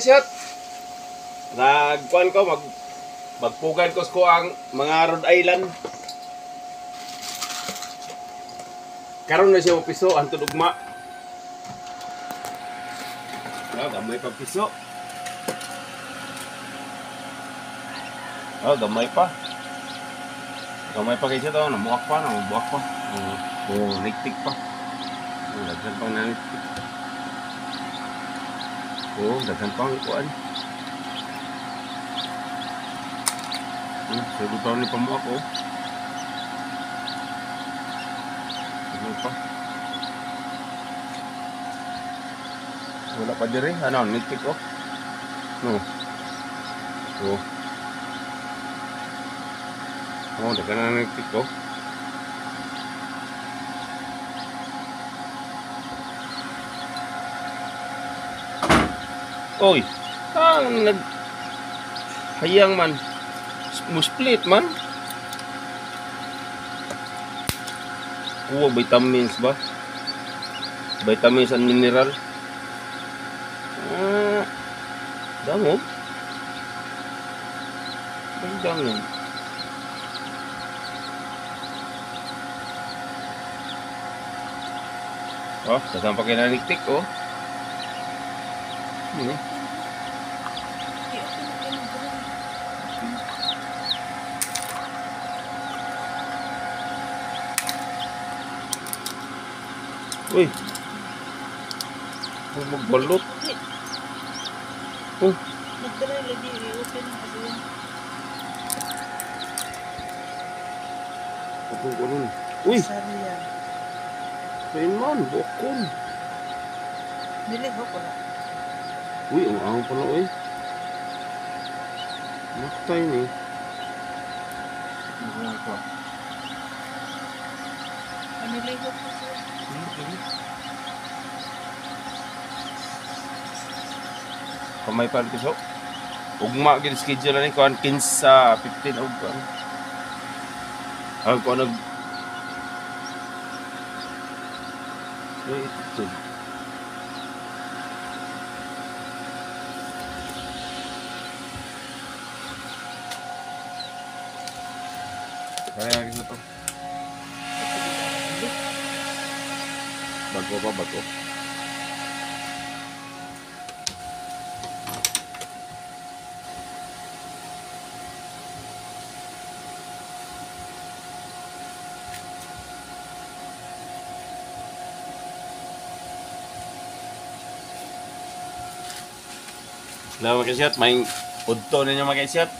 kaisiyot. Nagkuan ko, magpugan ko sa ang mga Rhode Island. Karon na siya piso, ang tudugma. Oh, gamay pa piso. Oh, gamay pa. Gamay pa kayo to, namuak pa, namubuak pa. Oh, niktik pa. Oh, daghan pang naniktik. Oh, daghan pang kuan. Oh, sugod pa ni pamuak oh. Daghan pa. Wala pa diri, ano, niktik oh. No. Oh. Oh, daghan na niktik oh. Oy, ang nag hayang man, musplit man. Kuha vitamins ba? Vitamins and mineral. Ah, dangog. Dangog. Oh, daghang pa kinaniktik oh. Ano? Uy. Magbalot. Oh. Nagdala lagi i-open kasi yan. Open ko nun. Uy. Sariya. Kain man, bukon. Nilihok wala. Uy, ang ang pala uy. Maktay ni. Ano pa? Nilihok ko siya. Kamay pa piso. Ugma gid schedule ni kuan 15 15 og kuan. Ah, kuan nag ito. Kaya gid to. Bago pa bago. Hello mga kaisiyot, may udto ninyo mga kaisiyot.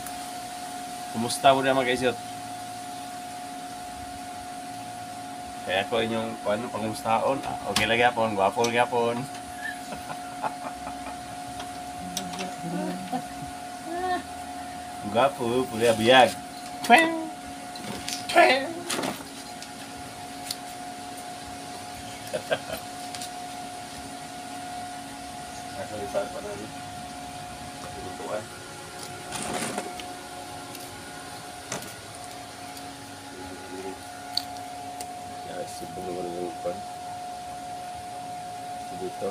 Kumusta mo na mga kaisiyot? Kaya ko inyong ano, pangumustaon. Ah, okay lang yapon, gwapo lang yapon. Gwapo, puli abiyag. Tweng! Tweng! Nasa pa namin. Lutuan. Ya, sibong naman yung pan. Dito.